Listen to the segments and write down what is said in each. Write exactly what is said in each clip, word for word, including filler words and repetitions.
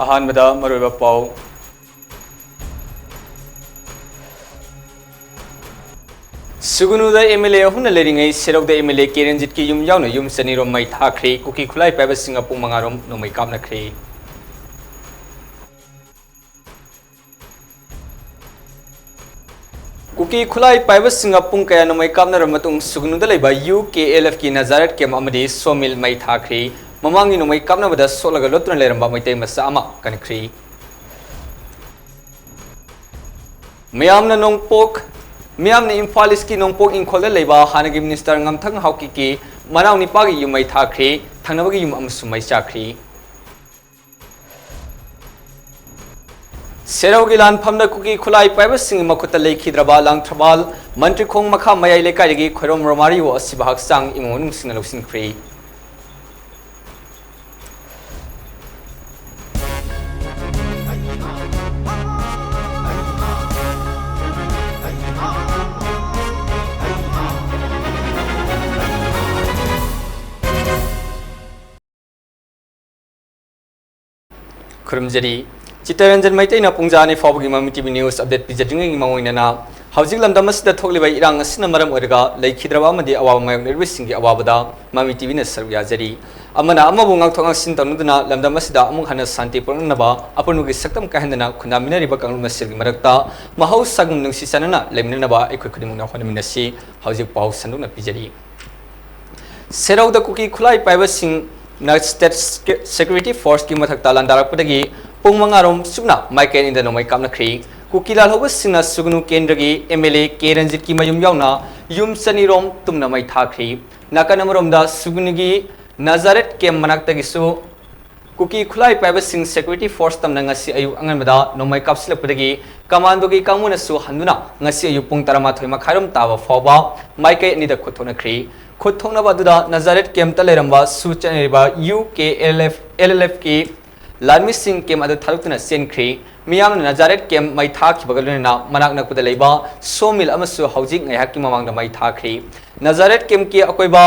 ꯑꯍꯥꯟꯕꯗ ꯃꯔꯨꯑꯣꯏꯕ ꯄꯥꯎ꯫ ꯁꯨꯒꯅꯨꯗ ꯑꯦꯝ ꯑꯦꯜ ꯑꯦ ꯑꯍꯨꯝꯅ ꯂꯩꯔꯤꯉꯩ ꯁꯦꯔꯧꯗ ꯑꯦꯝ ꯑꯦꯜ ꯑꯦ ꯀꯦ ꯔꯟꯖꯤꯠꯀꯤ ꯌꯨꯝ ꯌꯥꯎꯅ ꯌꯨꯝ ꯆꯅꯤꯔꯣꯝ ꯃꯩ ꯊꯥꯈ꯭ꯔꯦ꯫ ꯀꯨꯀꯤ ꯈꯨꯠꯂꯥꯏ ꯄꯥꯏꯕꯁꯤꯡꯅ ꯄꯨꯡ ꯃꯉꯥꯔꯣꯝ ꯅꯣꯡꯃꯩ ꯀꯥꯞꯅꯈ꯭ꯔꯦ꯫ ꯀꯨꯀꯤ ꯈꯨꯠꯂꯥꯏ ꯄꯥꯏꯕꯁꯤꯡꯅ ꯄꯨꯡ ꯀꯌꯥ ꯅꯣꯡꯃꯩ ꯀꯥꯞꯅꯔꯕ ꯃꯇꯨꯡ ꯁꯨꯒꯅꯨꯗ ꯂꯩꯕ ꯌꯨ ꯀꯦ ꯑꯦꯜ ꯑꯦꯐꯀꯤ ꯅꯖꯥꯔꯦꯠ ꯀꯦꯝ ꯑꯃꯗꯤ ꯁꯣꯃꯤꯜ ꯃꯩ ꯊꯥꯈ꯭ꯔꯤ꯫ ꯃꯃꯥꯡꯒꯤ ꯅꯣꯡꯃꯩ ꯀꯥꯞꯅꯕꯗ ꯁꯣꯛꯂꯒ ꯂꯣꯠꯇꯨꯅ ꯂꯩꯔꯝꯕ ꯃꯩꯇꯩ ꯃꯆꯥ ꯑꯃ ꯀꯟꯈ꯭ꯔꯤ꯫ ꯃꯤꯌꯥꯝꯅ ꯅꯣꯡꯄꯣꯛ, ꯃꯤꯌꯥꯝꯅ ꯏꯝꯐꯥꯜ ꯏꯁꯀꯤ ꯅꯣꯡꯄꯣꯛ ꯏꯪꯈꯣꯜꯗ ꯂꯩꯕ ꯍꯥꯟꯅꯒꯤ ꯃꯤꯅꯤꯁꯇꯔ ꯉꯝꯊꯪ ꯍꯥꯎꯀꯤꯛꯀꯤ ꯃꯅꯥꯎ ꯅꯤꯄꯥꯒꯤ ꯌꯨꯝ ꯃꯩ ꯊꯥꯈ꯭ꯔꯤ, ꯊꯪꯅꯕꯒꯤ ꯌꯨꯝ ꯑꯃꯁꯨ ꯃꯩ ꯆꯥꯛꯈ꯭ꯔꯤ꯫ ꯁꯦꯔꯧꯒꯤ ꯂꯥꯟꯐꯝꯗ ꯀꯨꯀꯤ ꯈꯨꯠꯂꯥꯏ ꯄꯥꯏꯕꯁꯤꯡꯒꯤ ꯃꯈꯨꯠꯇ ꯂꯩꯈꯤꯗ꯭ꯔꯕ ꯂꯥꯡꯊ꯭ꯔꯕꯥꯜ ꯃꯟꯇ꯭ꯔꯤꯈꯣꯡ ꯃꯈꯥ ꯃꯌꯥꯏ ꯂꯩꯀꯥꯏꯗꯒꯤ ꯈꯣꯏꯔꯣꯝ ꯔꯣꯃꯥꯔꯤꯌꯣ ꯑꯁꯤꯕ ꯍꯛꯆꯥꯡ ꯏꯃꯨꯡ ꯃꯅꯨꯡꯁꯤꯡꯅ ꯂꯧꯁꯤꯟꯈ꯭ꯔꯤ꯫ ꯈꯨꯔꯨꯝꯖꯔꯤ꯫ ꯆꯤꯠꯇꯔꯟꯖꯟ ꯃꯩꯇꯩꯅ ꯄꯨꯡꯖꯥ ꯑꯅꯤ ꯐꯥꯎꯕꯒꯤ ꯃꯃꯤ ꯇꯤ ꯚꯤ news update ꯄꯤꯖꯗ꯭ꯔꯤꯉꯩꯒꯤ ꯃꯥꯡꯑꯣꯏꯅꯅ ꯍꯧꯖꯤꯛ ꯂꯝꯗꯝ ꯑꯁꯤꯗ ꯊꯣꯛꯂꯤꯕ ꯏꯔꯥꯡ ꯑꯁꯤꯅ ꯃꯔꯝ ꯑꯣꯏꯔꯒ ꯂꯩꯈꯤꯗ꯭ꯔꯕ ꯑꯃꯗꯤ ꯑꯋꯥꯕ ꯃꯥꯌꯣꯛꯅꯔꯤꯕꯁꯤꯡꯒꯤ ꯑꯋꯥꯕꯗ ꯃꯃꯤ ꯇꯤ ꯚꯤꯅ ꯁꯔꯨꯛ ꯌꯥꯖꯔꯤ꯫ ꯑꯃꯅ ꯑꯃꯕꯨ ꯉꯥꯛꯊꯣꯛ ꯉꯥꯛꯁꯤꯟ ꯇꯧꯅꯗꯨꯅ ꯂꯝꯗꯝ ꯑꯁꯤꯗ ꯑꯃꯨꯛ ꯍꯟꯅ ꯁꯥꯟꯇꯤ ꯄꯨꯔꯛꯅꯅꯕ ꯑꯄꯨꯟꯕꯒꯤ ꯁꯛꯇꯝ ꯀꯥꯏꯍꯟꯗꯅ ꯈꯨꯟꯗꯥꯃꯤꯟꯅꯔꯤꯕ ꯀꯥꯡꯂꯨꯞ ꯃꯁꯦꯜꯒꯤ ꯃꯔꯛꯇ ꯃꯍꯧꯁꯥꯒꯨꯝ ꯅꯨꯡꯁꯤ ꯆꯥꯟꯅꯅ ꯂꯩꯃꯤꯟꯅꯅꯕ ꯑꯩꯈꯣꯏ ꯈꯨꯗꯤꯡꯃꯛꯅ ꯍꯣꯠꯅꯃꯤꯟꯅꯁꯤ꯫ ꯍꯧꯖꯤꯛ ꯄꯥꯎ ꯁꯟꯗꯣꯛꯅ ꯄꯤꯖꯔꯤ꯫ ꯁꯦꯔꯧꯗ ꯀꯨꯀꯤ ꯈꯨꯠꯂꯥꯏ ꯄꯥꯏꯕꯁꯤꯡꯅ state security forceꯀꯤ ꯃꯊꯛꯇ ꯂꯥꯟꯗꯥꯔꯛꯄꯗꯒꯤ ꯄꯨꯡ ꯃꯉꯥꯔꯣꯝ ꯆꯨꯞꯅ ꯃꯥꯏꯀꯩ ꯑꯅꯤꯗ ꯅꯣꯡꯃꯩ ꯀꯥꯞꯅꯈ꯭ꯔꯤ꯫ ꯀꯨꯀꯤ ꯂꯥꯜꯍꯧꯕꯁꯤꯡꯅ ꯁꯨꯒꯅꯨ ꯀꯦꯟꯗ꯭ꯔꯒꯤ ꯑꯦꯝ ꯑꯦꯜ ꯑꯦ ꯀꯦ ꯔꯟꯖꯤꯠꯀꯤ ꯃꯌꯨꯝ ꯌꯥꯎꯅ ꯌꯨꯝ ꯆꯅꯤꯔꯣꯝ ꯇꯨꯝꯅ ꯃꯩ ꯊꯥꯈ꯭ꯔꯤ꯫ ꯅꯥꯀꯟ ꯑꯃꯔꯣꯝꯗ ꯁꯨꯒꯅꯨꯒꯤ ꯅꯖꯥꯔꯦꯠ ꯀꯦꯝ ꯃꯅꯥꯛꯇꯒꯤꯁꯨ ꯀꯨꯀꯤ ꯈꯨꯠꯂꯥꯏ ꯄꯥꯏꯕꯁꯤꯡ security force ꯇꯝꯅ ꯉꯁꯤ ꯑꯌꯨꯛ ꯑꯉꯟꯕꯗ ꯅꯣꯡꯃꯩ ꯀꯥꯞꯁꯤꯜꯂꯛꯄꯗꯒꯤ ꯀꯃꯥꯟꯗꯣꯒꯤ ꯀꯥꯡꯕꯨꯅꯁꯨ ꯍꯟꯗꯨꯅ ꯉꯁꯤ ꯑꯌꯨꯛ ꯄꯨꯡ ꯇꯔꯥꯃꯥꯊꯣꯏ ꯃꯈꯥꯏꯔꯣꯝ ꯇꯥꯕ ꯐꯥꯎꯕ ꯃꯥꯏꯀꯩ ꯑꯅꯤꯗ ꯈꯨꯠ ꯊꯣꯛꯅꯈ꯭ꯔꯤ꯫ ꯈꯨꯠ ꯊꯣꯛꯅꯕ ꯑꯗꯨꯗ ꯅꯖꯥꯔꯦꯠ ꯀꯦꯝꯇ ꯂꯩꯔꯝꯕ ꯁꯨ ꯆꯠꯅꯔꯤꯕ ꯌꯨ ꯀꯦ ꯑꯦꯜ ꯑꯦꯜ ꯑꯦꯐꯀꯤ ꯂꯥꯟꯃꯤꯁꯤꯡ ꯀꯦꯝ ꯑꯗꯨ ꯊꯥꯗꯣꯛꯇꯨꯅ ꯆꯦꯟꯈ꯭ꯔꯤ꯫ ꯃꯤꯌꯥꯝꯅ ꯅꯖꯥꯔꯦꯠ ꯀꯦꯝ ꯃꯩ ꯊꯥꯈꯤꯕꯒ ꯂꯣꯏꯅꯅ ꯃꯅꯥꯛ ꯅꯛꯄꯗ ꯂꯩꯕ ꯁꯣ ꯃꯤꯜ ꯑꯃꯁꯨ ꯍꯧꯖꯤꯛ ꯉꯥꯏꯍꯥꯛꯀꯤ ꯃꯃꯥꯡꯗ ꯃꯩ ꯊꯥꯈ꯭ꯔꯤ꯫ ꯅꯖꯥꯔꯦꯠ ꯀꯦꯝꯀꯤ ꯑꯀꯣꯏꯕ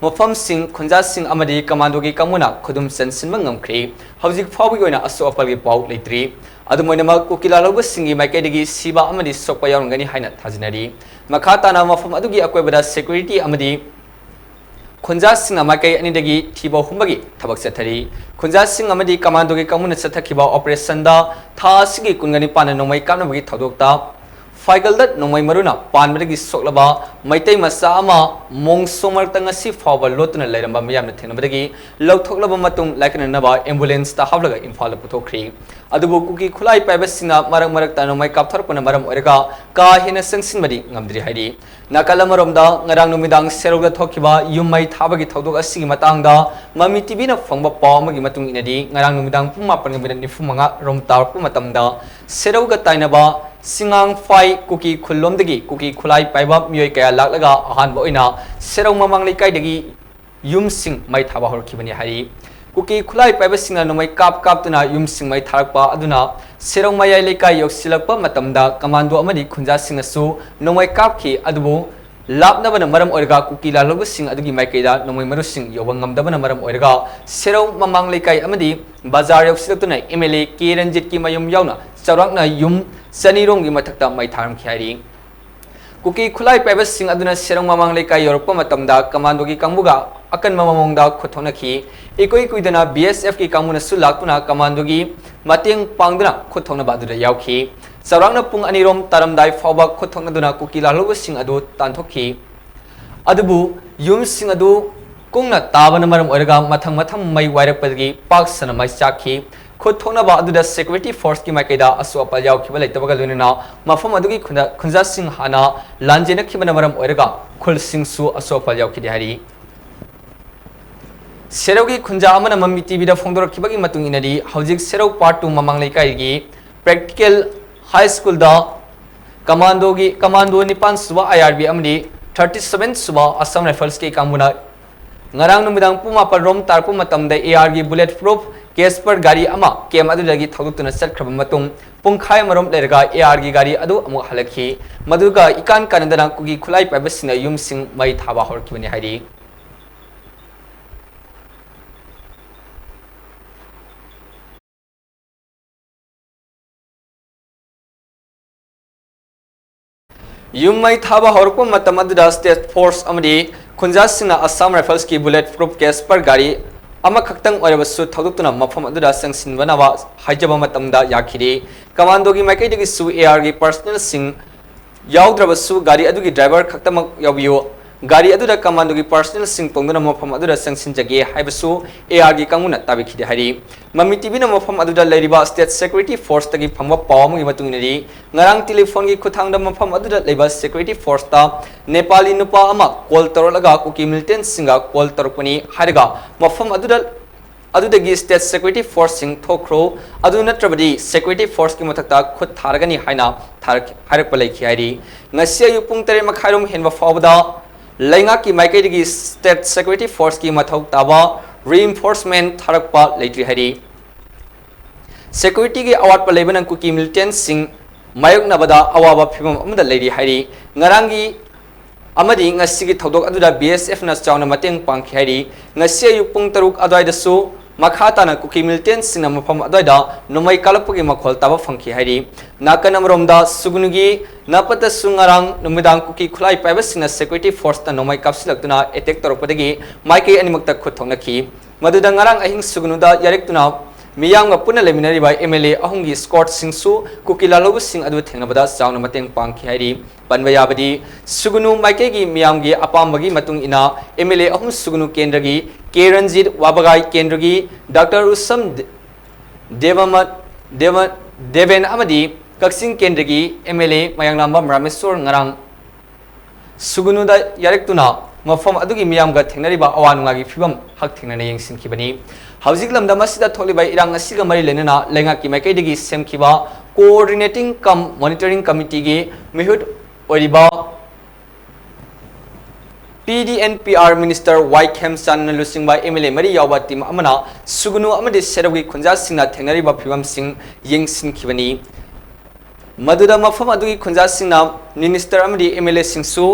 ꯃꯐꯝꯁꯤꯡ, ꯈꯨꯟꯖꯥꯁꯤꯡ ꯑꯃꯗꯤ ꯀꯃꯥꯟꯗꯣꯒꯤ ꯀꯥꯡꯕꯨꯅ ꯈꯨꯗꯨꯝ ꯆꯟꯁꯤꯟꯕ ꯉꯝꯈ꯭ꯔꯤ꯫ ꯍꯧꯖꯤꯛ ꯐꯥꯎꯕꯒꯤ ꯑꯣꯏꯅ ꯑꯁꯣꯛ ꯑꯄꯜꯒꯤ ꯄꯥꯎ ꯂꯩꯇ꯭ꯔꯤ꯫ ꯑꯗꯨꯝ ꯑꯣꯏꯅꯃꯛ, ꯀꯨꯀꯤ ꯂꯥꯜꯍꯧꯕꯁꯤꯡꯒꯤ ꯃꯥꯏꯀꯩꯗꯒꯤ ꯁꯤꯕ ꯑꯃꯗꯤ ꯁꯣꯛꯄ ꯌꯥꯎꯔꯝꯒꯅꯤ ꯍꯥꯏꯅ ꯊꯥꯖꯅꯔꯤ꯫ ꯃꯈꯥ ꯇꯥꯅ ꯃꯐꯝ ꯑꯗꯨꯒꯤ ꯑꯀꯣꯏꯕꯗ ꯁꯦꯀ꯭ꯌꯨꯔꯤꯇꯤ ꯑꯃꯗꯤ ꯈꯨꯟꯖꯥꯁꯤꯡꯅ ꯃꯥꯏꯀꯩ ꯑꯅꯤꯗꯒꯤ ꯊꯤꯕ ꯍꯨꯝꯕꯒꯤ ꯊꯕꯛ ꯆꯠꯊꯔꯤ꯫ ꯈꯨꯟꯖꯥꯁꯤꯡ ꯑꯃꯗꯤ ꯀꯃꯥꯟꯗꯣꯒꯤ ꯀꯥꯡꯕꯨꯅ ꯆꯠꯊꯈꯤꯕ ꯑꯣꯄꯔꯦꯁꯟꯗ ꯊꯥ ꯑꯁꯤꯒꯤ ꯀꯨꯟꯒ ꯅꯤꯄꯥꯟꯗ ꯅꯣꯡꯃꯩ ꯀꯥꯞꯅꯕꯒꯤ ꯊꯧꯗꯣꯛꯇ ꯐꯥꯏꯒꯜꯗꯠ ꯅꯣꯡꯃꯩ ꯃꯔꯨꯅ ꯄꯥꯟꯕꯗꯒꯤ ꯁꯣꯛꯂꯕ ꯃꯩꯇꯩ ꯃꯆꯥ ꯑꯃ ꯃꯣꯡꯁꯣ ꯃꯔꯛꯇ ꯉꯁꯤ ꯐꯥꯎꯕ ꯂꯣꯠꯇꯨꯅ ꯂꯩꯔꯝꯕ ꯃꯤꯌꯥꯝꯅ ꯊꯦꯡꯅꯕꯗꯒꯤ ꯂꯧꯊꯣꯛꯂꯕ ꯃꯇꯨꯡ ꯂꯥꯏꯀꯠꯅꯅꯕ ꯑꯦꯝꯕꯨꯂꯦꯟꯁꯇ ꯍꯥꯞꯂꯒ ꯏꯝꯐꯥꯜꯗ ꯄꯨꯊꯣꯛꯈ꯭ꯔꯤ꯫ ꯑꯗꯨꯕꯨ ꯀꯨꯀꯤ ꯈꯨꯠꯂꯥꯏ ꯄꯥꯏꯕꯁꯤꯡꯅ ꯃꯔꯛ ꯃꯔꯛꯇ ꯅꯣꯡꯃꯩ ꯀꯥꯞꯊꯔꯛꯄꯅ ꯃꯔꯝ ꯑꯣꯏꯔꯒ ꯀꯥ ꯍꯦꯟꯅ ꯆꯪꯁꯤꯟꯕꯗꯤ ꯉꯝꯗ꯭ꯔꯤ ꯍꯥꯏꯔꯤ꯫ ꯅꯥꯀꯜ ꯑꯃꯔꯣꯝꯗ, ꯉꯔꯥꯡ ꯅꯨꯃꯤꯗꯥꯡ ꯁꯦꯔꯧꯗ ꯊꯣꯛꯈꯤꯕ ꯌꯨꯝ ꯃꯩ ꯊꯥꯕꯒꯤ ꯊꯧꯗꯣꯛ ꯑꯁꯤꯒꯤ ꯃꯇꯥꯡꯗ ꯃꯃꯤ ꯇꯤꯚꯤꯅ ꯐꯪꯕ ꯄꯥꯎ ꯑꯃꯒꯤ ꯃꯇꯨꯡ ꯏꯟꯅꯗꯤ, ꯉꯔꯥꯡ ꯅꯨꯃꯤꯗꯥꯡ ꯄꯨꯡ ꯃꯥꯄꯟꯒ ꯃꯤꯅꯤꯠ ꯅꯤꯐꯨ ꯃꯉꯥ ꯔꯣꯝ ꯇꯥꯔꯛꯄ ꯃꯇꯝꯗ, ꯁꯦꯔꯧꯒ ꯇꯥꯏꯅꯕ ꯁꯤꯉꯥꯡꯐꯥꯏ ꯀꯨꯀꯤ ꯈꯨꯜꯂꯣꯝꯗꯒꯤ ꯀꯨꯀꯤ ꯈꯨꯠꯂꯥꯏ ꯄꯥꯏꯕ ꯃꯤꯑꯣꯏ ꯀꯌꯥ ꯂꯥꯛꯂꯒ ꯑꯍꯥꯟꯕ ꯑꯣꯏꯅ ꯁꯦꯔꯧ ꯃꯃꯥꯡ ꯂꯩꯀꯥꯏꯗꯒꯤ ꯌꯨꯝꯁꯤꯡ ꯃꯩ ꯊꯥꯕ ꯍꯧꯔꯛꯈꯤꯕꯅꯤ ꯍꯥꯏꯔꯤ꯫ ꯀꯨꯀꯤ ꯈꯨꯠꯂꯥꯏ ꯄꯥꯏꯕꯁꯤꯡꯅ ꯅꯣꯡꯃꯩ ꯀꯥꯞ ꯀꯥꯞꯇꯨꯅ ꯌꯨꯝꯁꯤꯡ ꯃꯩ ꯊꯥꯔꯛꯄ ꯑꯗꯨꯅ ꯁꯦꯔꯧ ꯃꯌꯥꯏ ꯂꯩꯀꯥꯏ ꯌꯧꯁꯤꯜꯂꯛꯄ ꯃꯇꯝꯗ, ꯀꯃꯥꯟꯗꯣ ꯑꯃꯗꯤ ꯈꯨꯟꯖꯥꯁꯤꯡꯅꯁꯨ ꯅꯣꯡꯃꯩ ꯀꯥꯞꯈꯤ꯫ ꯑꯗꯨꯕꯨ ꯂꯥꯞꯅꯕꯅ ꯃꯔꯝ ꯑꯣꯏꯔꯒ ꯀꯨꯀꯤ ꯂꯥꯜꯍꯧꯕꯁꯤꯡ ꯑꯗꯨꯒꯤ ꯃꯥꯏꯀꯩꯗ ꯅꯣꯡꯃꯩ ꯃꯔꯨꯁꯤꯡ ꯌꯧꯕ ꯉꯝꯗꯕꯅ ꯃꯔꯝ ꯑꯣꯏꯔꯒ ꯁꯦꯔꯧ ꯃꯃꯥꯡ ꯂꯩꯀꯥꯏ ꯑꯃꯗꯤ ꯕꯖꯥꯔ ꯌꯧꯁꯤꯜꯂꯛꯇꯨꯅ ꯑꯦꯝ ꯑꯦꯜ ꯑꯦ ꯀꯦ ꯔꯟꯖꯤꯠꯀꯤ ꯃꯌꯨꯝ ꯌꯥꯎꯅ ꯆꯥꯎꯔꯥꯛꯅ ꯌꯨꯝ ꯆꯅꯤꯔꯣꯝꯒꯤ ꯃꯊꯛꯇ ꯃꯩ ꯊꯥꯔꯝꯈꯤ ꯍꯥꯏꯔꯤ꯫ ꯀꯨꯀꯤ ꯈꯨꯠꯂꯥꯏ ꯄꯥꯏꯕꯁꯤꯡ ꯑꯗꯨꯅ ꯁꯦꯔꯧ ꯃꯃꯥꯡ ꯂꯩꯀꯥꯏ ꯌꯧꯔꯛꯄ ꯃꯇꯝꯗ, ꯀꯃꯥꯟꯗꯣꯒꯤ ꯀꯥꯡꯕꯨꯒ ꯑꯀꯟꯕ ꯃꯑꯣꯡꯗ ꯈꯨꯠ ꯊꯣꯛꯅꯈꯤ꯫ ꯏꯀꯨꯏ ꯀꯨꯏꯗꯅ ꯕꯤ ꯑꯦꯁ ꯑꯦꯐꯀꯤ ꯀꯥꯡꯕꯨꯅꯁꯨ ꯂꯥꯛꯇꯨꯅ ꯀꯃꯥꯟꯗꯣꯒꯤ ꯃꯇꯦꯡ ꯄꯥꯡꯗꯨꯅ ꯈꯨꯠ ꯊꯣꯛꯅꯕ ꯑꯗꯨꯗ ꯌꯥꯎꯈꯤ꯫ ꯆꯥꯎꯔꯥꯛꯅ ꯄꯨꯡ ꯑꯅꯤꯔꯣꯝ ꯇꯥꯔꯝꯗꯥꯏ ꯐꯥꯎꯕ ꯈꯨꯠ ꯊꯣꯛꯅꯗꯨꯅ ꯀꯨꯀꯤ ꯂꯥꯜꯍꯧꯕꯁꯤꯡ ꯑꯗꯨ ꯇꯥꯟꯊꯣꯛꯈꯤ꯫ ꯑꯗꯨꯕꯨ ꯌꯨꯝꯁꯤꯡ ꯑꯗꯨ ꯀꯨꯡꯅ ꯇꯥꯕꯅ ꯃꯔꯝ ꯑꯣꯏꯔꯒ ꯃꯊꯪ ꯃꯊꯪ ꯃꯩ ꯋꯥꯏꯔꯛꯄꯗꯒꯤ ꯄꯥꯛ ꯁꯟꯅ ꯃꯩ ꯆꯥꯛꯈꯤ꯫ ꯈꯨꯠ ꯊꯣꯛꯅꯕ ꯑꯗꯨꯗ ꯁꯦꯀ꯭ꯌꯨꯔꯤꯇꯤ ꯐꯣꯔꯁꯀꯤ ꯃꯥꯏꯀꯩꯗ ꯑꯁꯣꯛ ꯑꯄꯜ ꯌꯥꯎꯈꯤꯕ ꯂꯩꯇꯕꯒ ꯂꯣꯏꯅꯅ ꯃꯐꯝ ꯑꯗꯨꯒꯤ ꯈꯨꯟꯖꯥ-, ꯈꯨꯟꯖꯥꯁꯤꯡ ꯍꯥꯟꯅ ꯂꯥꯟꯖꯦꯟꯅꯈꯤꯕꯅ ꯃꯔꯝ ꯑꯣꯏꯔꯒ ꯈꯨꯜꯁꯤꯡꯁꯨ ꯑꯁꯣꯛ ꯑꯄꯜ ꯌꯥꯎꯈꯤꯗꯦ ꯍꯥꯏꯔꯤ꯫ ꯁꯦꯔꯧꯒꯤ ꯈꯨꯟꯖꯥ ꯑꯃꯅ ꯃꯃꯤ ꯇꯤꯚꯤꯗ ꯐꯣꯡꯗꯣꯔꯛꯈꯤꯕꯒꯤ ꯃꯇꯨꯡ ꯏꯟꯅꯗꯤ, ꯍꯧꯖꯤꯛ ꯁꯦꯔꯧ ꯄꯥꯔꯠ ꯇꯨ ꯃꯃꯥꯡ ꯂꯩꯀꯥꯏꯒꯤ ꯄ꯭ꯔꯦꯛꯇꯤꯀꯦꯜ ꯍꯥꯏ ꯁ꯭ꯀꯨꯜꯗ ꯀꯃꯥꯟꯗꯣꯒꯤ, ꯀꯃꯥꯟꯗꯣ ꯅꯤꯄꯥꯟ ꯁꯨꯕ ꯑꯥꯏ ꯑꯥꯔ ꯕꯤ ꯑꯃꯗꯤ ꯊꯥꯔꯇꯤ ꯁꯚꯦꯟ ꯁꯨꯕ ꯑꯁꯥꯝ ꯔꯥꯏꯐꯜꯁꯀꯤ ꯀꯥꯡꯕꯨꯅ ꯉꯔꯥꯡ ꯅꯨꯃꯤꯗꯥꯡ ꯄꯨꯡ ꯃꯥꯄꯟ ꯔꯣꯝ ꯇꯥꯔꯛꯄ ꯃꯇꯝꯗ ꯑꯦ ꯑꯥꯔꯒꯤ ꯕꯨꯂꯦꯠ ꯄ꯭ꯔꯨꯐ ꯀꯦꯁꯄꯔ ꯒꯥꯔꯤ ꯑꯃ ꯀꯦꯝ ꯑꯗꯨꯗꯒꯤ ꯊꯧꯗꯣꯛꯇꯨꯅ ꯆꯠꯈ꯭ꯔꯕ ꯃꯇꯨꯡ, ꯄꯨꯡꯈꯥꯏ ꯑꯃꯔꯣꯝ ꯂꯩꯔꯒ ꯑꯦ ꯑꯥꯔꯒꯤ ꯒꯥꯔꯤ ꯑꯗꯨ ꯑꯃꯨꯛ ꯍꯜꯂꯛꯈꯤ꯫ ꯃꯗꯨꯒ ꯏꯀꯥꯟ ꯀꯥꯟꯅꯗꯅ ꯀꯨꯀꯤ ꯈꯨꯠꯂꯥꯏ ꯄꯥꯏꯕꯁꯤꯡꯅ ꯌꯨꯝꯁꯤꯡ ꯃꯩ ꯊꯥꯕ ꯍꯧꯔꯛꯈꯤꯕꯅꯤ ꯍꯥꯏꯔꯤ꯫ ꯌꯨꯝ ꯃꯩ ꯊꯥꯕ ꯍꯧꯔꯛꯄ ꯃꯇꯝ ꯑꯗꯨꯗ state force ꯑꯃꯗꯤ ꯈꯨꯟꯖꯥꯁꯤꯡꯅ Assam Riflesꯀꯤ bullet proof Casper ꯒꯥꯔꯤ ꯑꯃꯈꯛꯇꯪ ꯑꯣꯏꯔꯕꯁꯨ ꯊꯧꯗꯣꯛꯇꯨꯅ ꯃꯐꯝ ꯑꯗꯨꯗ ꯆꯪꯁꯤꯟꯕꯅꯕ ꯍꯥꯏꯖꯕ ꯃꯇꯝꯗ ꯌꯥꯈꯤꯗꯦ꯫ Commandoꯒꯤ ꯃꯥꯏꯀꯩꯗꯒꯤꯁꯨ ARꯒꯤ personnelꯁꯤꯡ ꯌꯥꯎꯗ꯭ꯔꯕꯁꯨ ꯒꯥꯔꯤ ꯑꯗꯨꯒꯤ driver ꯈꯛꯇꯃꯛ ꯌꯥꯎꯕꯤꯌꯨ, ꯒꯥꯔꯤ ꯑꯗꯨꯗ commandoꯒꯤ personnelꯁꯤꯡ ꯇꯣꯡꯗꯨꯅ ꯃꯐꯝ ꯑꯗꯨꯗ ꯆꯪꯁꯤꯟꯖꯒꯦ ꯍꯥꯏꯕꯁꯨ ARꯒꯤ ꯀꯥꯡꯕꯨꯅ ꯇꯥꯕꯤꯈꯤꯗꯦ ꯍꯥꯏꯔꯤ꯫ ꯃꯃꯤ TVꯅ ꯃꯐꯝ ꯑꯗꯨꯗ ꯂꯩꯔꯤꯕ state security forceꯇꯒꯤ ꯐꯪꯕ ꯄꯥꯎ ꯑꯃꯒꯤ ꯃꯇꯨꯡ ꯏꯟꯅꯗꯤ, ꯉꯔꯥꯡ telephoneꯒꯤ ꯈꯨꯠꯊꯥꯡꯗ ꯃꯐꯝ ꯑꯗꯨꯗ ꯂꯩꯕ security forceꯇ ꯅꯦꯄꯥꯂꯤ ꯅꯨꯄꯥ ꯑꯃ call ꯇꯧꯔꯛꯂꯒ ꯀꯨꯀꯤ militantꯁꯤꯡꯒ call ꯇꯧꯔꯛꯄꯅꯤ ꯍꯥꯏꯔꯒ ꯃꯐꯝ ꯑꯗꯨꯗ ꯑꯗꯨꯗꯒꯤ state security forceꯁꯤꯡ ꯊꯣꯛꯈ꯭ꯔꯣ, ꯑꯗꯨ ꯅꯠꯇ꯭ꯔꯕꯗꯤ security forceꯀꯤ ꯃꯊꯛꯇ ꯈꯨꯠ ꯊꯥꯔꯒꯅꯤ ꯍꯥꯏꯅ ꯊꯥꯔꯛ-, ꯍꯥꯏꯔꯛꯄ ꯂꯩꯈꯤ ꯍꯥꯏꯔꯤ꯫ ꯉꯁꯤ ꯑꯌꯨꯛ ꯄꯨꯡ ꯇꯔꯦꯠ ꯃꯈꯥꯏꯔꯣꯝ ꯍꯦꯟꯕ ꯐꯥꯎꯕꯗ ꯂꯩꯉꯥꯛꯀꯤ ꯃꯥꯏꯀꯩꯗꯒꯤ state security forceꯀꯤ ꯃꯊꯧ ꯇꯥꯕ reinforcement ꯊꯥꯔꯛꯄ ꯂꯩꯇ꯭ꯔꯤ ꯍꯥꯏꯔꯤ꯫ Securityꯒꯤ ꯑꯋꯥꯠꯄ ꯂꯩꯕꯅ ꯀꯨꯀꯤ militantꯁꯤꯡ ꯃꯥꯌꯣꯛꯅꯕꯗ ꯑꯋꯥꯕ ꯐꯤꯚꯝ ꯑꯃꯗ ꯂꯩꯔꯤ ꯍꯥꯏꯔꯤ꯫ ꯉꯔꯥꯡꯒꯤ ꯑꯃꯗꯤ ꯉꯁꯤꯒꯤ ꯊꯧꯗꯣꯛ ꯑꯗꯨꯗ BSFꯅ ꯆꯥꯎꯅ ꯃꯇꯦꯡ ꯄꯥꯡꯈꯤ ꯍꯥꯏꯔꯤ꯫ ꯉꯁꯤ ꯑꯌꯨꯛ ꯄꯨꯡ ꯇꯔꯨꯛ ꯑꯗꯨꯋꯥꯏꯗꯁꯨ ꯃꯈꯥ ꯇꯥꯅ ꯀꯨꯀꯤ militantꯁꯤꯡꯅ ꯃꯐꯝ ꯑꯗꯨꯋꯥꯏꯗ ꯅꯣꯡꯃꯩ ꯀꯥꯞꯂꯛꯄꯒꯤ ꯃꯈꯣꯜ ꯇꯥꯕ ꯐꯪꯈꯤ ꯍꯥꯏꯔꯤ꯫ ꯅꯥꯀꯟ ꯑꯃꯔꯣꯝꯗ ꯁꯨꯒꯅꯨꯒꯤ ꯅꯥꯄꯠꯇꯁꯨ ꯉꯔꯥꯡ ꯅꯨꯃꯤꯗꯥꯡ ꯀꯨꯀꯤ ꯈꯨꯠꯂꯥꯏ ꯄꯥꯏꯕꯁꯤꯡꯅ security forceꯇ ꯅꯣꯡꯃꯩ ꯀꯥꯞꯁꯤꯜꯂꯛꯇꯨꯅ attack ꯇꯧꯔꯛꯄꯗꯒꯤ ꯃꯥꯏꯀꯩ ꯑꯅꯤꯃꯛꯇ ꯈꯨꯠ ꯊꯣꯛꯅꯈꯤ꯫ ꯃꯗꯨꯗ ꯉꯔꯥꯡ ꯑꯍꯤꯡ ꯁꯨꯒꯅꯨꯗ ꯌꯥꯔꯦꯛꯇꯨꯅ ꯃꯤꯌꯥꯝꯒ ꯄꯨꯟꯅ ꯂꯩꯃꯤꯟꯅꯔꯤꯕ MLA ꯑꯍꯨꯝꯒꯤ escortꯁꯤꯡꯁꯨ ꯀꯨꯀꯤ ꯂꯥꯜꯍꯧꯕꯁꯤꯡ ꯑꯗꯨ ꯊꯦꯡꯅꯕꯗ ꯆꯥꯎꯅ ꯃꯇꯦꯡ ꯄꯥꯡꯈꯤ ꯍꯥꯏꯔꯤ꯫ ꯄꯟꯕ ꯌꯥꯕꯗꯤ, ꯁꯨꯒꯅꯨ ꯃꯥꯏꯀꯩꯒꯤ ꯃꯤꯌꯥꯝꯒꯤ ꯑꯄꯥꯝꯕꯒꯤ ꯃꯇꯨꯡ ꯏꯟꯅ MLA ꯑꯍꯨꯝ ꯁꯨꯒꯅꯨ ꯀꯦꯟꯗ꯭ꯔꯒꯤ ꯀꯦ ꯔꯟꯖꯤꯠ, ꯋꯥꯕꯒꯥꯏ ꯀꯦꯟꯗ꯭ꯔꯒꯤ ꯗꯥꯛꯇꯔ ꯎꯁꯝ ꯗꯦ-, ꯗꯦꯕꯃ-, ꯗꯦꯕ-, ꯗꯦꯕꯦꯟ ꯑꯃꯗꯤ ꯀꯛꯆꯤꯡ ꯀꯦꯟꯗ꯭ꯔꯒꯤ MLA ꯃꯌꯥꯡꯂꯥꯝꯕꯝ ꯔꯥꯃꯦꯁꯣꯔ ꯉꯔꯥꯡ ꯁꯨꯒꯅꯨꯗ ꯌꯥꯔꯦꯛꯇꯨꯅ ꯃꯐꯝ ꯑꯗꯨꯒꯤ ꯃꯤꯌꯥꯝꯒ ꯊꯦꯡꯅꯔꯤꯕ ꯑꯋꯥ ꯅꯨꯡꯉꯥꯏꯒꯤ ꯐꯤꯕꯝ ꯍꯛꯊꯦꯡꯅꯅ ꯌꯦꯡꯁꯤꯟꯈꯤꯕꯅꯤ꯫ ꯍꯧꯖꯤꯛ ꯂꯝꯗꯝ ꯑꯁꯤꯗ ꯊꯣꯛꯂꯤꯕ ꯏꯔꯥꯡ ꯑꯁꯤꯒ ꯃꯔꯤ ꯂꯩꯅꯅ ꯂꯩꯉꯥꯛꯀꯤ ꯃꯥꯏꯀꯩꯗꯒꯤ ꯁꯦꯝꯈꯤꯕ Coordinating cum Monitoring Committeeꯒꯤ ꯃꯤꯍꯨꯠ ꯑꯣꯏꯔꯤꯕ PDNPR minister ꯋꯥꯏ ꯈꯦꯝꯆꯥꯟꯅ ꯂꯨꯆꯤꯡꯕ MLA ꯃꯔꯤ ꯌꯥꯎꯕ team ꯑꯃꯅ ꯁꯨꯒꯅꯨ ꯑꯃꯗꯤ ꯁꯦꯔꯧꯒꯤ ꯈꯨꯟꯖꯥꯁꯤꯡꯅ ꯊꯦꯡꯅꯔꯤꯕ ꯐꯤꯕꯝꯁꯤꯡ ꯌꯦꯡꯁꯤꯟꯈꯤꯕꯅꯤ꯫ ꯃꯗꯨꯗ ꯃꯐꯝ ꯑꯗꯨꯒꯤ ꯈꯨꯟꯖꯥꯁꯤꯡꯅ minister ꯑꯃꯗꯤ MLAꯁꯤꯡꯁꯨ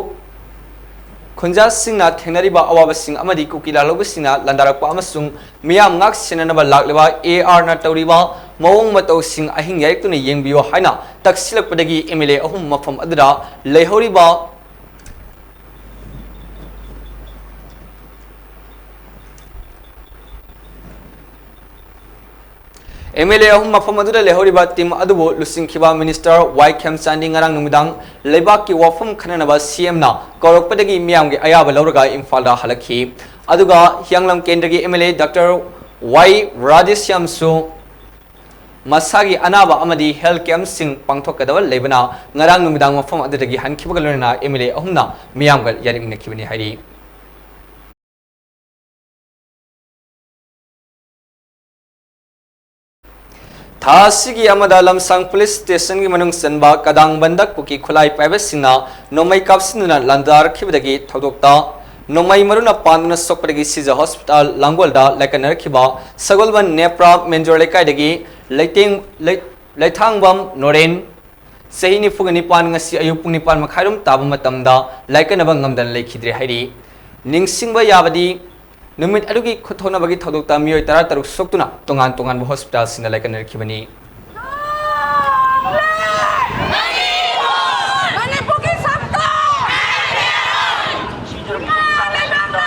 ꯈꯨꯟꯖꯥꯁꯤꯡꯅ ꯊꯦꯡꯅꯔꯤꯕ ꯑꯋꯥꯕꯁꯤꯡ ꯑꯃꯗꯤ ꯀꯨꯀꯤ ꯂꯥꯜꯍꯧꯕꯁꯤꯡꯅ ꯂꯥꯟꯗꯥꯔꯛꯄ ꯑꯃꯁꯨꯡ ꯃꯤꯌꯥꯝ ꯉꯥꯛ ꯁꯦꯟꯅꯅꯕ ꯂꯥꯛꯂꯤꯕ ARꯅ ꯇꯧꯔꯤꯕ ꯃꯑꯣꯡ ꯃꯇꯧꯁꯤꯡ ꯑꯍꯤꯡ ꯌꯥꯏꯔꯛꯇꯨꯅ ꯌꯦꯡꯕꯤꯌꯨ ꯍꯥꯏꯅ ꯇꯛꯁꯤꯜꯂꯛꯄꯗꯒꯤ ꯑꯦꯝ ꯑꯦꯜ ꯑꯦ ꯑꯍꯨꯝ ꯃꯐꯝ ꯑꯗꯨꯗ ꯂꯩꯍꯧꯔꯤꯕ ꯑꯦꯝ ꯑꯦꯜ ꯑꯦ ꯑꯍꯨꯝ ꯃꯐꯝ ꯑꯗꯨꯗ ꯂꯩꯍꯧꯔꯤꯕ ꯇꯤꯝ ꯑꯗꯨꯕꯨ ꯂꯨꯆꯤꯡꯈꯤꯕ ꯃꯤꯅꯤꯁꯇꯔ ꯋꯥꯏ ꯈꯦꯝꯆꯥꯟꯗꯤ ꯉꯔꯥꯡ ꯅꯨꯃꯤꯗꯥꯡ ꯂꯩꯕꯥꯛꯀꯤ ꯋꯥꯐꯝ ꯈꯟꯅꯅꯕ ꯁꯤ ꯑꯦꯝꯅ ꯀꯧꯔꯛꯄꯗꯒꯤ ꯃꯤꯌꯥꯝꯒꯤ ꯑꯌꯥꯕ ꯂꯧꯔꯒ ꯏꯝꯐꯥꯜꯗ ꯍꯜꯂꯛꯈꯤ꯫ ꯑꯗꯨꯒ ꯍꯤꯌꯥꯡꯂꯝ ꯀꯦꯟꯗ꯭ꯔꯒꯤ ꯑꯦꯝ ꯑꯦꯜ ꯑꯦ ꯗꯥꯛꯇꯔ ꯋꯥꯏ ꯔꯥꯙꯦꯁ꯭ꯌꯥꯝꯁꯨ ꯃꯁꯥꯒꯤ ꯑꯅꯥꯕ ꯑꯃꯗꯤ ꯍꯦꯜꯊ ꯀꯦꯝꯞꯁꯤꯡ ꯄꯥꯡꯊꯣꯛꯀꯗꯕ ꯂꯩꯕꯅ ꯉꯔꯥꯡ ꯅꯨꯃꯤꯗꯥꯡ ꯃꯐꯝ ꯑꯗꯨꯗꯒꯤ ꯍꯟꯈꯤꯕꯒ ꯂꯣꯏꯅꯅ ꯑꯦꯝ ꯑꯦꯜ ꯑꯦ ꯑꯍꯨꯝꯅ ꯃꯤꯌꯥꯝꯒ ꯌꯥꯅꯤꯡꯅꯈꯤꯕꯅꯤ ꯍꯥꯏꯔꯤ꯫ ꯊꯥ ꯑꯁꯤꯒꯤ ꯑꯃꯗ ꯂꯝꯁꯥꯡ ꯄꯨꯂꯤꯁ ꯁ꯭ꯇꯦꯁꯟꯒꯤ ꯃꯅꯨꯡ ꯆꯟꯕ ꯀꯗꯥꯡꯕꯟꯗ ꯀꯨꯀꯤ ꯈꯨꯠꯂꯥꯏ ꯄꯥꯏꯕꯁꯤꯡꯅ ꯅꯣꯡꯃꯩ ꯀꯥꯞꯁꯤꯟꯗꯨꯅ ꯂꯥꯟꯗꯥꯔꯛꯈꯤꯕꯗꯒꯤ ꯊꯧꯗꯣꯛꯇ ꯅꯣꯡꯃꯩ ꯃꯔꯨꯅ ꯄꯥꯟꯗꯨꯅ ꯁꯣꯛꯄꯗꯒꯤ ꯁꯤꯖ ꯍꯣꯁꯄꯤꯇꯥꯜ ꯂꯥꯡꯒꯣꯜꯗ ꯂꯥꯏꯀꯠꯅꯔꯛꯈꯤꯕ ꯁꯒꯣꯜꯕꯟ ꯅꯦꯄ꯭ꯔꯥ ꯃꯦꯟꯖꯣꯔ ꯂꯩꯀꯥꯏꯗꯒꯤ ꯂꯩꯇꯦꯡ-, ꯂꯩ-, ꯂꯩꯊꯥꯡꯕꯝ ꯅꯣꯔꯦꯟ, ꯆꯍꯤ ꯅꯤꯐꯨꯒ ꯅꯤꯄꯥꯟ ꯉꯁꯤ ꯑꯌꯨꯛ ꯄꯨꯡ ꯅꯤꯄꯥꯟ ꯃꯈꯥꯏꯔꯣꯝ ꯇꯥꯕ ꯃꯇꯝꯗ ꯂꯥꯏꯀꯠꯅꯕ ꯉꯝꯗꯅ ꯂꯩꯈꯤꯗ꯭ꯔꯦ ꯍꯥꯏꯔꯤ꯫ ꯅꯤꯡꯁꯤꯡꯕ ꯌꯥꯕꯗꯤ, ꯅꯨꯃꯤꯠ ꯑꯗꯨꯒꯤ ꯈꯨꯠꯊꯣꯛꯅꯕꯒꯤ ꯊꯧꯗꯣꯛꯇ ꯃꯤꯑꯣꯏ ꯇꯔꯥꯇꯔꯨꯛ ꯁꯣꯛꯇꯨꯅ ꯇꯣꯉꯥꯟ ꯇꯣꯉꯥꯟꯕ ꯍꯣꯁꯄꯤꯇꯥꯜꯁꯤꯡꯗ ꯂꯥꯏꯀꯠꯅꯔꯛꯈꯤꯕꯅꯤ꯫ ꯃꯅꯤꯄꯨꯔꯒꯤ ꯁꯛꯇꯝ! ꯏꯃꯥ ꯂꯩꯕꯥꯛꯅ!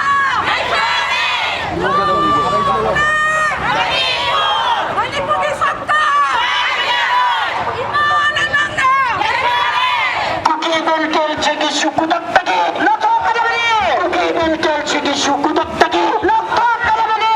ꯃꯅꯤꯄꯨꯔꯒꯤ ꯁꯛꯇꯝ! ꯏꯃꯥ ꯂꯩꯕꯥꯛꯅ! ꯀꯨꯀꯤ ꯃꯤꯂꯤꯇꯦꯟꯁꯤꯡꯒꯤꯁꯨ ꯈꯨꯗꯛꯇꯒꯤ ꯂꯧꯊꯣꯛꯀꯗꯕꯅꯤ! ꯀꯨꯀꯤ ꯃꯤꯂꯤꯇꯦꯟꯁꯤꯡꯒꯤꯁꯨ ꯈꯨꯗꯛꯇꯒꯤ ꯂꯧꯊꯣꯛꯀꯗꯕꯅꯤ!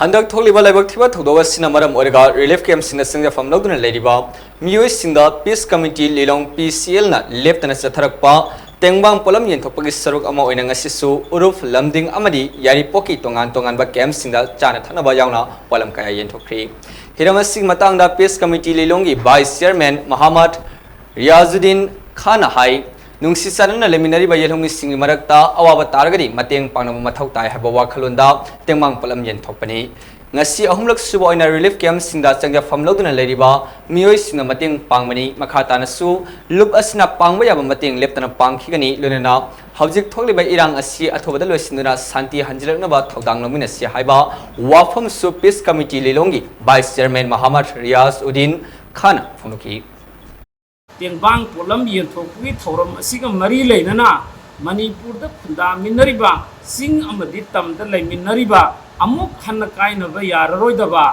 ꯍꯟꯗꯛ ꯊꯣꯛꯂꯤꯕ ꯂꯥꯏꯕꯛ ꯊꯤꯕ ꯊꯧꯗꯣꯛ ꯑꯁꯤꯅ ꯃꯔꯝ ꯑꯣꯏꯔꯒ relief camp ꯁꯤꯡꯗ ꯆꯪꯖꯐꯝ ꯂꯧꯗꯨꯅ ꯂꯩꯔꯤꯕ ꯃꯤꯑꯣꯏꯁꯤꯡꯗ Peace Committee ꯂꯤꯂꯣꯡ P C L ꯅ ꯂꯦꯞꯇꯅ ꯆꯠꯊꯔꯛꯄ ꯇꯦꯡꯕꯥꯡ ꯄꯣꯠꯂꯝ ꯌꯦꯟꯊꯣꯛꯄꯒꯤ ꯁꯔꯨꯛ ꯑꯃ ꯑꯣꯏꯅ ꯉꯁꯤꯁꯨ ꯎꯔꯨꯞ, ꯂꯝꯗꯤꯡ ꯑꯃꯗꯤ ꯌꯥꯏꯔꯤꯄꯣꯛꯀꯤ ꯇꯣꯉꯥꯟ ꯇꯣꯉꯥꯟꯕ camp ꯁꯤꯡꯗ ꯆꯥꯅ ꯊꯛꯅꯕ ꯌꯥꯎꯅ ꯄꯣꯠꯂꯝ ꯀꯌꯥ ꯌꯦꯟꯊꯣꯛꯈ꯭ꯔꯤ꯫ ꯍꯤꯔꯝ ꯑꯁꯤꯒꯤ ꯃꯇꯥꯡꯗ Peace Committee ꯂꯤꯂꯣꯡꯒꯤ Vice Chairman ꯃꯍꯥꯃꯠ Riyazuddin ꯈꯥꯟꯅ ꯍꯥꯏ, ꯅꯨꯡꯁꯤ ꯆꯥꯟꯅꯅ ꯂꯩꯃꯤꯟꯅꯔꯤꯕ ꯌꯦꯜꯍꯧꯃꯤꯁꯤꯡꯒꯤ ꯃꯔꯛꯇ ꯑꯋꯥꯕ ꯇꯥꯔꯒꯗꯤ ꯃꯇꯦꯡ ꯄꯥꯡꯅꯕ ꯃꯊꯧ ꯇꯥꯏ ꯍꯥꯏꯕ ꯋꯥꯈꯜꯂꯣꯟꯗ ꯇꯦꯡꯕꯥꯡ ꯄꯣꯠꯂꯝ ꯌꯦꯟꯊꯣꯛꯄꯅꯤ꯫ ꯉꯁꯤ ꯑꯍꯨꯝꯂꯛ ꯁꯨꯕ ꯑꯣꯏꯅ relief camp ꯁꯤꯡꯗ ꯆꯪꯖꯐꯝ ꯂꯧꯗꯨꯅ ꯂꯩꯔꯤꯕ ꯃꯤꯑꯣꯏꯁꯤꯡꯅ ꯃꯇꯦꯡ ꯄꯥꯡꯕꯅꯤ꯫ ꯃꯈꯥ ꯇꯥꯅꯁꯨ ꯂꯨꯞ ꯑꯁꯤꯅ ꯄꯥꯡꯕ ꯌꯥꯕ ꯃꯇꯦꯡ ꯂꯦꯞꯇꯅ ꯄꯥꯡꯈꯤꯒꯅꯤ꯫ ꯂꯣꯏꯅꯅ ꯍꯧꯖꯤꯛ ꯊꯣꯛꯂꯤꯕ ꯏꯔꯥꯡ ꯑꯁꯤ ꯑꯊꯨꯕꯗ ꯂꯣꯏꯁꯤꯟꯗꯨꯅ ꯁꯥꯟꯇꯤ ꯍꯟꯖꯤꯜꯂꯛꯅꯕ ꯊꯧꯗꯥꯡ ꯂꯧꯃꯤꯟꯅꯁꯤ ꯍꯥꯏꯕ ꯋꯥꯐꯝꯁꯨ Peace Committee ꯂꯤꯂꯣꯡꯒꯤ Vice Chairman ꯃꯍꯥꯃꯠ Riyaz Uddin ꯈꯥꯟꯅ ꯐꯣꯡꯗꯣꯛꯈꯤ꯫ ꯇꯦꯡꯕꯥꯡ ꯄꯣꯠꯂꯝ ꯌꯦꯟꯊꯣꯛꯄꯒꯤ ꯊꯧꯔꯝ ꯑꯁꯤꯒ ꯃꯔꯤ ꯂꯩꯅꯅ ꯃꯅꯤꯄꯨꯔꯗ ꯈꯨꯟꯗꯥꯃꯤꯟꯅꯔꯤꯕ, ꯆꯤꯡ ꯑꯃꯗꯤ ꯇꯝꯗ ꯂꯩꯃꯤꯟꯅꯔꯤꯕ, ꯑꯃꯨꯛ ꯍꯟꯅ ꯀꯥꯏꯅꯕ ꯌꯥꯔꯔꯣꯏꯗꯕ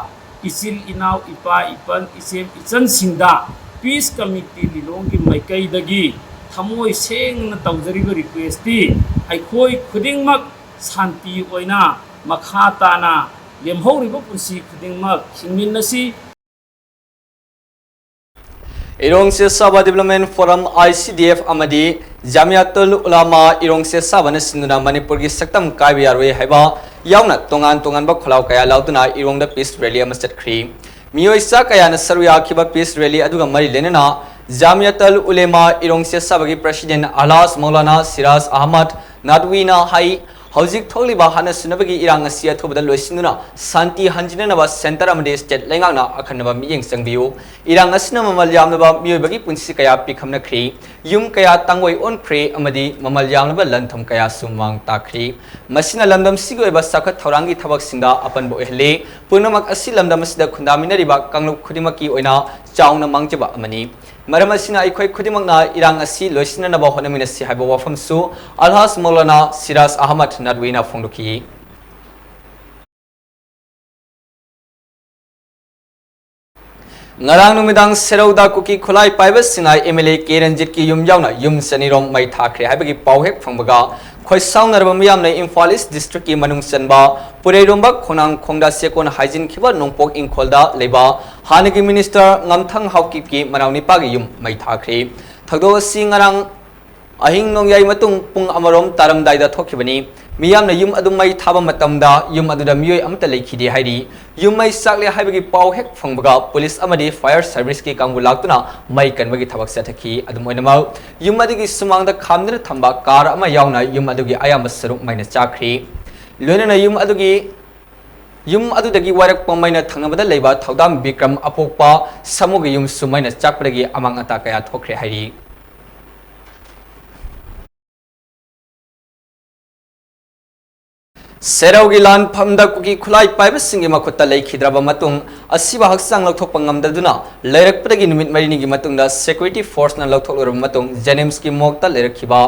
ꯏꯆꯤꯜ ꯏꯅꯥꯎ, ꯏꯄꯥ ꯏꯄꯟ, ꯏꯆꯦ ꯏꯆꯟꯁꯤꯡꯗ Peace Committee ꯂꯤꯂꯣꯡꯒꯤ ꯃꯥꯏꯀꯩꯗꯒꯤ ꯊꯃꯣꯏ ꯁꯦꯡꯅ ꯇꯧꯖꯔꯤꯕ request ꯇꯤ, ꯑꯩꯈꯣꯏ ꯈꯨꯗꯤꯡꯃꯛ ꯁꯥꯟꯇꯤ ꯑꯣꯏꯅ ꯃꯈꯥ ꯇꯥꯅ ꯂꯦꯝꯍꯧꯔꯤꯕ ꯄꯨꯟꯁꯤ ꯈꯨꯗꯤꯡꯃꯛ ꯍꯤꯡꯃꯤꯟꯅꯁꯤ꯫ ꯏꯔꯣꯡ ꯆꯦꯁꯥꯕ Development Forum, I C D F, ꯑꯃꯗꯤ ꯖꯥꯃꯤꯌꯥꯇꯨꯜ ꯎꯂꯥꯃꯥ ꯏꯔꯣꯡ ꯆꯦꯁꯥꯕꯅ ꯁꯤꯟꯗꯨꯅ ꯃꯅꯤꯄꯨꯔꯒꯤ ꯁꯛꯇꯝ ꯀꯥꯏꯕ ꯌꯥꯔꯣꯏ ꯍꯥꯏꯕ ꯌꯥꯎꯅ ꯇꯣꯉꯥꯟ ꯇꯣꯉꯥꯟꯕ ꯈꯣꯜꯂꯥꯎ ꯀꯌꯥ ꯂꯥꯎꯗꯨꯅ ꯏꯔꯣꯡꯗ peace rally ꯑꯃ ꯆꯠꯈ꯭ꯔꯤ꯫ ꯃꯤꯑꯣꯏ ꯆꯥ ꯀꯌꯥꯅ ꯁꯔꯨꯛ ꯌꯥꯈꯤꯕ peace rally ꯑꯗꯨꯒ ꯃꯔꯤ ꯂꯩꯅꯅ ꯖꯥꯃꯤꯌꯥꯇꯨꯜ ꯎꯂꯦꯃꯥ ꯏꯔꯣꯡ ꯆꯦꯁꯥꯕꯒꯤ President ꯑꯜꯍꯥꯖ ꯃꯧꯂꯥꯅꯥ ꯁꯤꯔꯥꯖ ꯑꯍꯃꯗ ꯅꯥꯗꯋꯤꯅ ꯍꯥꯏ, ꯍꯧꯖꯤꯛ ꯊꯣꯛꯂꯤꯕ ꯍꯥꯠꯅ ꯁꯨꯅꯕꯒꯤ ꯏꯔꯥꯡ ꯑꯁꯤ ꯑꯊꯨꯕꯗ ꯂꯣꯏꯁꯤꯟꯗꯨꯅ ꯁꯥꯟꯇꯤ ꯍꯟꯖꯤꯟꯅꯅꯕ centre ꯑꯃꯗꯤ state ꯂꯩꯉꯥꯛꯅ ꯑꯈꯟꯅꯕ ꯃꯤꯠꯌꯦꯡ ꯆꯪꯕꯤꯌꯨ꯫ ꯏꯔꯥꯡ ꯑꯁꯤꯅ ꯃꯃꯜ ꯌꯥꯝꯂꯕ ꯃꯤꯑꯣꯏꯕꯒꯤ ꯄꯨꯟꯁꯤ ꯀꯌꯥ ꯄꯤꯈꯝꯅꯈ꯭ꯔꯤ, ꯌꯨꯝ ꯀꯌꯥ ꯇꯥꯡꯒꯣꯏ ꯑꯣꯟꯈ꯭ꯔꯦ ꯑꯃꯗꯤ ꯃꯃꯜ ꯌꯥꯝꯂꯕ ꯂꯟ ꯊꯨꯝ ꯀꯌꯥꯁꯨ ꯃꯥꯡ ꯇꯥꯛꯈ꯭ꯔꯤ꯫ ꯃꯁꯤꯅ ꯂꯝꯗꯝꯁꯤꯒꯤ ꯑꯣꯏꯕ ꯆꯥꯎꯈꯠ ꯊꯧꯔꯥꯡꯒꯤ ꯊꯕꯛꯁꯤꯡꯗ ꯑꯄꯟꯕ ꯑꯣꯏꯍꯜꯂꯤ꯫ ꯄꯨꯝꯅꯃꯛ ꯑꯁꯤ ꯂꯝꯗꯝ ꯑꯁꯤꯗ ꯈꯨꯟꯗꯥꯃꯤꯟꯅꯔꯤꯕ ꯀꯥꯡꯂꯨꯞ ꯈꯨꯗꯤꯡꯃꯛꯀꯤ ꯑꯣꯏꯅ ꯆꯥꯎꯅ ꯃꯥꯡꯖꯕ ꯑꯃꯅꯤ꯫ ꯃꯔꯝ ꯑꯁꯤꯅ ꯑꯩꯈꯣꯏ ꯈꯨꯗꯤꯡꯃꯛꯅ ꯏꯔꯥꯡ ꯑꯁꯤ ꯂꯣꯏꯁꯤꯟꯅꯅꯕ ꯍꯣꯠꯅꯃꯤꯟꯅꯁꯤ ꯍꯥꯏꯕ ꯋꯥꯐꯝꯁꯨ ꯑꯜꯍꯥꯖ ꯃꯧꯂꯥꯅꯥ ꯁꯤꯔꯥꯖ ꯑꯍꯃꯗ ꯅꯗꯋꯤꯅ ꯐꯣꯡꯗꯣꯛꯈꯤ꯫ ꯉꯔꯥꯡ ꯅꯨꯃꯤꯗꯥꯡ ꯁꯦꯔꯧꯗ ꯀꯨꯀꯤ ꯈꯨꯠꯂꯥꯏ ꯄꯥꯏꯕꯁꯤꯡꯅ M L A K ꯔꯟꯖꯤꯠꯀꯤ ꯌꯨꯝ ꯌꯥꯎꯅ ꯌꯨꯝ ꯆꯅꯤꯔꯣꯝ ꯃꯩ ꯊꯥꯈ꯭ꯔꯦ ꯍꯥꯏꯕꯒꯤ ꯄꯥꯎ ꯍꯦꯛ ꯐꯪꯕꯒ ꯈꯣꯏꯁꯥꯎꯅꯔꯕ ꯃꯤꯌꯥꯝꯅ ꯏꯝꯐꯥꯜ ꯏꯁ ꯗꯤꯁꯇ꯭ꯔꯤꯛꯀꯤ ꯃꯅꯨꯡ ꯆꯟꯕ ꯄꯨꯔꯩꯔꯣꯝꯕ ꯈꯣꯡꯅꯥꯡ ꯈꯣꯡꯗ ꯆꯦꯛꯀꯣꯟ ꯍꯥꯏꯖꯤꯟꯈꯤꯕ ꯅꯣꯡꯄꯣꯛ ꯏꯪꯈꯣꯜꯗ ꯂꯩꯕ ꯍꯥꯟꯅꯒꯤ ꯃꯤꯅꯤꯁꯇꯔ ꯉꯝꯊꯪ ꯍꯥꯎꯀꯤꯞꯀꯤ ꯃꯅꯥꯎꯅꯤꯄꯥꯒꯤ ꯌꯨꯝ ꯃꯩ ꯊꯥꯈ꯭ꯔꯦ꯫ ꯊꯧꯗꯣꯛ ꯑꯁꯤ ꯉꯔꯥꯡ ꯑꯍꯤꯡ ꯅꯣꯡꯌꯥꯏ ꯃꯇꯨꯡ ꯄꯨꯡ ꯑꯃꯔꯣꯝ ꯇꯥꯔꯝꯗꯥꯏꯗ ꯊꯣꯛꯈꯤꯕꯅꯤ꯫ ꯃꯤꯌꯥꯝꯅ ꯌꯨꯝ ꯑꯗꯨ ꯃꯩ ꯊꯥꯕ ꯃꯇꯝꯗ ꯌꯨꯝ ꯑꯗꯨꯗ ꯃꯤꯑꯣꯏ ꯑꯃꯠꯇ ꯂꯩꯈꯤꯗꯦ ꯍꯥꯏꯔꯤ꯫ ꯌꯨꯝ ꯃꯩ ꯆꯥꯛꯂꯦ ꯍꯥꯏꯕꯒꯤ ꯄꯥꯎ ꯍꯦꯛ ꯐꯪꯕꯒ ꯄꯨꯂꯤꯁ ꯑꯃꯗꯤ ꯐꯥꯌꯔ ꯁꯔꯚꯤꯁꯀꯤ ꯀꯥꯡꯕꯨ ꯂꯥꯛꯇꯨꯅ ꯃꯩ ꯀꯟꯕꯒꯤ ꯊꯕꯛ ꯆꯠꯊꯈꯤ꯫ ꯑꯗꯨꯝ ꯑꯣꯏꯅꯃꯛ, ꯌꯨꯝ ꯑꯗꯨꯒꯤ ꯁꯨꯃꯥꯡꯗ ꯈꯥꯝꯗꯨꯅ ꯊꯝꯕ ꯀꯥꯔ ꯑꯃ ꯌꯥꯎꯅ ꯌꯨꯝ ꯑꯗꯨꯒꯤ ꯑꯌꯥꯝꯕ ꯁꯔꯨꯛ ꯃꯩꯅ ꯆꯥꯛꯈ꯭ꯔꯤ꯫ ꯂꯣꯏꯅꯅ ꯌꯨꯝ ꯑꯗꯨꯒꯤ, ꯌꯨꯝ ꯑꯗꯨꯗꯒꯤ ꯋꯥꯏꯔꯛꯄ ꯃꯩꯅ ꯊꯪꯅꯕꯗ ꯂꯩꯕ ꯊꯧꯗꯥꯝ ꯕꯤꯀ꯭ꯔꯝ ꯑꯄꯣꯛꯄ ꯁꯥꯃꯨꯒꯤ ꯌꯨꯝꯁꯨ ꯃꯩꯅ ꯆꯥꯛꯄꯗꯒꯤ ꯑꯃꯥꯡ ꯑꯇꯥ ꯀꯌꯥ ꯊꯣꯛꯈ꯭ꯔꯦ ꯍꯥꯏꯔꯤ꯫ ꯁꯦꯔꯧꯒꯤ ꯂꯥꯟꯐꯝꯗ ꯀꯨꯀꯤ ꯈꯨꯠꯂꯥꯏ ꯄꯥꯏꯕꯁꯤꯡꯒꯤ ꯃꯈꯨꯠꯇ ꯂꯩꯈꯤꯗ꯭ꯔꯕ ꯃꯇꯨꯡ, ꯑꯁꯤꯕ ꯍꯛꯆꯥꯡ ꯂꯧꯊꯣꯛꯄ ꯉꯝꯗꯗꯨꯅ ꯂꯩꯔꯛꯄꯗꯒꯤ ꯅꯨꯃꯤꯠ ꯃꯔꯤꯅꯤꯒꯤ ꯃꯇꯨꯡꯗ ꯁꯦꯀ꯭ꯌꯨꯔꯤꯇꯤ ꯐꯣꯔꯁꯅ ꯂꯧꯊꯣꯛꯂꯨꯔꯕ ꯃꯇꯨꯡ, ꯖꯦꯅꯤꯝꯁꯀꯤ ꯃꯣꯔꯒꯇ ꯂꯩꯔꯛꯈꯤꯕ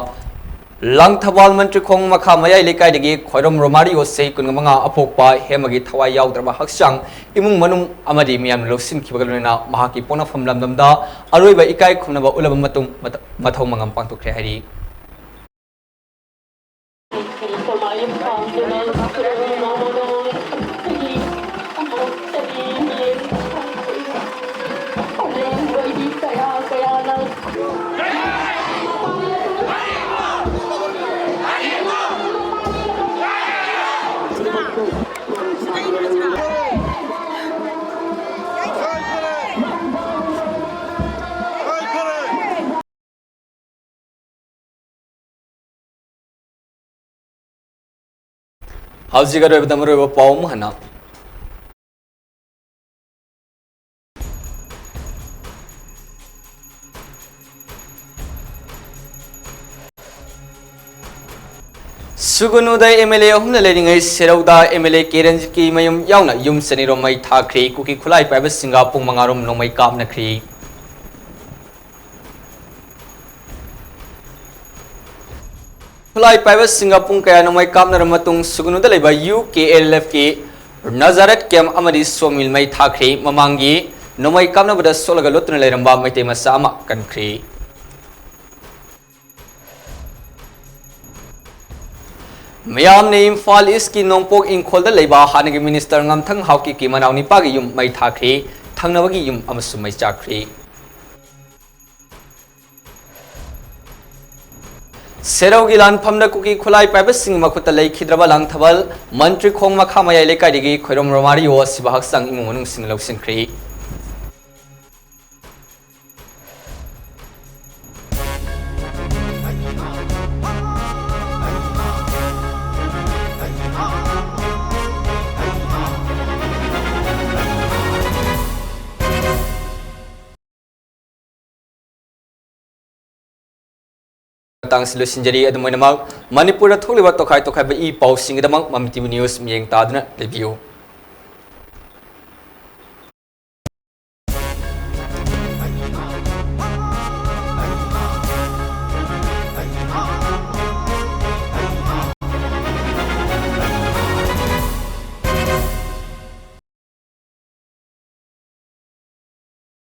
ꯂꯥꯡꯊꯕꯥꯜ ꯃꯟꯇ꯭ꯔꯤꯈꯣꯡ ꯃꯈꯥ ꯃꯌꯥꯏ ꯂꯩꯀꯥꯏꯗꯒꯤ ꯈ꯭ꯋꯥꯏꯔꯣꯝ ꯔꯣꯃꯥꯔꯤꯑꯣ, ꯆꯍꯤ ꯀꯨꯟꯃꯉꯥ, ꯑꯄꯣꯛꯄ ꯍꯦꯃꯒꯤ ꯊꯋꯥꯏ ꯌꯥꯎꯗ꯭ꯔꯕ ꯍꯛꯆꯥꯡ ꯏꯃꯨꯡ ꯃꯅꯨꯡ ꯑꯃꯗꯤ ꯃꯤꯌꯥꯝꯅ ꯂꯧꯁꯤꯟꯈꯤꯕꯒ ꯂꯣꯏꯅꯅ ꯃꯍꯥꯛꯀꯤ ꯄꯣꯛꯅꯐꯝ ꯂꯝꯗꯝꯗ ꯑꯔꯣꯏꯕ ꯏꯀꯥꯏ ꯈꯨꯝꯅꯕ ꯎꯠꯂꯕ ꯃꯇꯨꯡ, ꯃꯊꯧ ꯃꯉꯝ ꯄꯥꯡꯊꯣꯛꯈ꯭ꯔꯦ ꯍꯥꯏꯔꯤ꯫ ꯍꯧꯖꯤꯛ ꯑꯔꯣꯏꯕꯗ ꯃꯔꯨꯑꯣꯏꯕ ꯄꯥꯎ ꯑꯃꯨꯛ ꯍꯟꯅ꯫ ꯁꯨꯒꯅꯨꯗ ꯑꯦꯝ ꯑꯦꯜ ꯑꯦ ꯑꯍꯨꯝꯅ ꯂꯩꯔꯤꯉꯩ ꯁꯦꯔꯧꯗ ꯑꯦꯝ ꯑꯦꯜ ꯑꯦ ꯀꯦ ꯔꯟꯖꯤꯠꯀꯤ ꯃꯌꯨꯝ ꯌꯥꯎꯅ ꯌꯨꯝ ꯆꯅꯤꯔꯣꯝ ꯃꯩ ꯊꯥꯈ꯭ꯔꯤ꯫ ꯀꯨꯀꯤ ꯈꯨꯠꯂꯥꯏ ꯄꯥꯏꯕꯁꯤꯡꯒ ꯄꯨꯡ ꯃꯉꯥꯔꯣꯝ ꯅꯣꯡꯃꯩ ꯀꯥꯞꯅꯈ꯭ꯔꯤ꯫ ꯈꯨꯠꯂꯥꯏ ꯄꯥꯏꯕꯁꯤꯡꯒ ꯄꯨꯡ ꯀꯌꯥ ꯅꯣꯡꯃꯩ ꯀꯥꯞꯅꯔꯕ ꯃꯇꯨꯡ ꯁꯨꯒꯅꯨꯗ ꯂꯩꯕ ꯌꯨ ꯀꯦ ꯑꯦꯜ ꯑꯦꯜ ꯑꯦꯐꯀꯤ ꯅꯖꯥꯔꯠ ꯀꯦꯝ ꯑꯃꯗꯤ ꯁꯣ ꯃꯤꯜ ꯃꯩ ꯊꯥꯈ꯭ꯔꯤ꯫ ꯃꯃꯥꯡꯒꯤ ꯅꯣꯡꯃꯩ ꯀꯥꯞꯅꯕꯗ ꯁꯣꯛꯂꯒ ꯂꯣꯠꯇꯨꯅ ꯂꯩꯔꯝꯕ ꯃꯩꯇꯩ ꯃꯆꯥ ꯑꯃ ꯀꯟꯈ꯭ꯔꯤ꯫ ꯃꯤꯌꯥꯝꯅ ꯏꯝꯐꯥꯜ ꯏꯁꯀꯤ ꯅꯣꯡꯄꯣꯛ ꯏꯪꯈꯣꯜꯗ ꯂꯩꯕ ꯍꯥꯟꯅꯒꯤ ꯃꯤꯅꯤꯁꯇꯔ ꯉꯝꯊꯪ ꯍꯥꯎꯀꯤꯞꯀꯤ ꯃꯅꯥꯎ ꯅꯤꯄꯥꯒꯤ ꯌꯨꯝ ꯃꯩ ꯊꯥꯈ꯭ꯔꯤ꯫ ꯊꯪꯅꯕꯒꯤ ꯌꯨꯝ ꯑꯃꯁꯨ ꯃꯩ ꯆꯥꯛꯈ꯭ꯔꯤ꯫ ꯁꯦꯔꯧꯒꯤ ꯂꯥꯟꯐꯝꯗ ꯀꯨꯀꯤ ꯈꯨꯠꯂꯥꯏ ꯄꯥꯏꯕꯁꯤꯡꯒꯤ ꯃꯈꯨꯠꯇ ꯂꯩꯈꯤꯗ꯭ꯔꯕ ꯂꯥꯡꯊꯕꯜ꯫ ꯃꯟꯇ꯭ꯔꯤꯈꯣꯡ ꯃꯈꯥ ꯃꯌꯥꯏ ꯂꯩꯀꯥꯏꯗꯒꯤ ꯈꯣꯏꯔꯣꯝ ꯔꯣꯃꯥꯔꯤꯌꯣ ꯑꯁꯤꯕ ꯍꯛꯆꯥꯡ ꯏꯃꯨꯡ ꯃꯅꯨꯡꯁꯤꯡꯅ ꯂꯧꯁꯤꯟꯈ꯭ꯔꯤ꯫ ꯃꯇꯥꯡꯁꯤ ꯂꯣꯏꯁꯤꯟꯖꯔꯤ꯫ ꯑꯗꯨꯝ ꯑꯣꯏꯅꯃꯛ, ꯃꯅꯤꯄꯨꯔꯗ ꯊꯣꯛꯂꯤꯕ ꯇꯣꯈꯥꯏ ꯇꯣꯈꯥꯏꯕ ꯏ ꯄꯥꯎꯁꯤꯡꯒꯤꯗꯃꯛ ꯃꯃꯤ ꯇꯤꯚꯤ ꯅ꯭ꯌꯨꯁ ꯃꯤꯠꯌꯦꯡ ꯇꯥꯗꯨꯅ ꯂꯩꯕꯤꯌꯨ꯫